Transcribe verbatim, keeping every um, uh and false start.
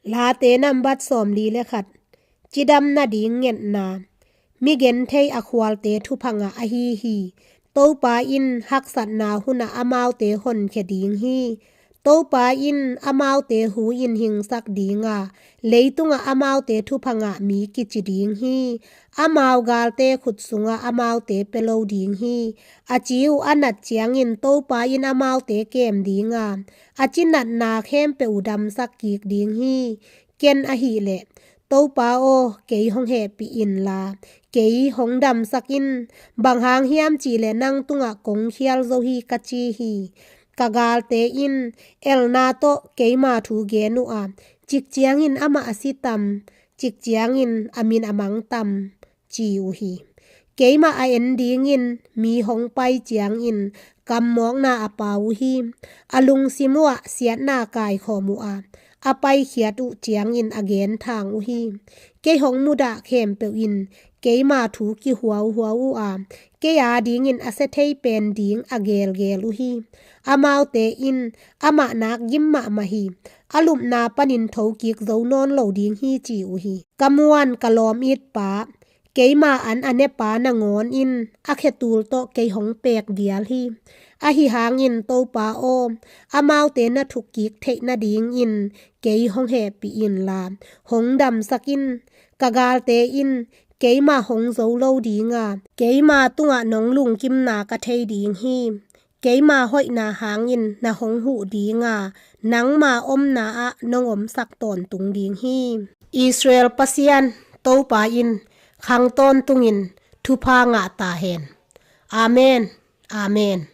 Late nambat sawmli le khat. Cidam nading ngetna. Mi genthei a khualte thupha ngah ahi hi. Topa in haksatna hunah amaute honkhia ding hi. Topa in amaute hu in hingsak ding a, leitungah amaute thupha ngah mi kici ding hi. Amau galte khut sungah amaute pia lo ding hi. A ci uh a nat ciangin Topa in amaute kem ding a, a cinatna khempeuh uh damsak kik ding hi. Ken ahih leh, Topa aw, kei hong hehpih inla, kei hong damsak in. Bang hang hiam cih leh nang tungah kong khial zo hi ka ci hi. Ka galte in elna tawh keima thu gen uh a, cik ciangin amah a si tam, cik ciangin a min a mang tam, ci uh hi. Keimah a en dingin mi hong pai ciangin kammawkna a pau uh hi. A lungsim uhah siatna kaikhawm uh a, a paikhiat uh ciangin a genthang uh hi. Kei hong mudah khempeuh in keima thu kihuauhuau uh a, kei adingin a sia thei pen ding a gelgel uh hi. Amaute in amah nak gim mahmah hi. A lupna panin thokik zo nawn lo ding hi, ci uh hi. Ka muan ka lawm it pa, keima an a nepa nangawn in a khetul tawh kei hong pek dial hi. Ahi hangin Topa aw, amaute na thukkik theih nadingin kei hong hehpih inla, hong damsak in. Ka galte in keima hong zo lo ding a, keima tungah nong lungkimna ka thei ding hi. Keima hoihna hangin na hong huh ding a, nangma omna ah nong omsak tawntung ding hi. Israel Pasian Topa in khang tawntungin thupha ngah ta hen. Amen. Amen.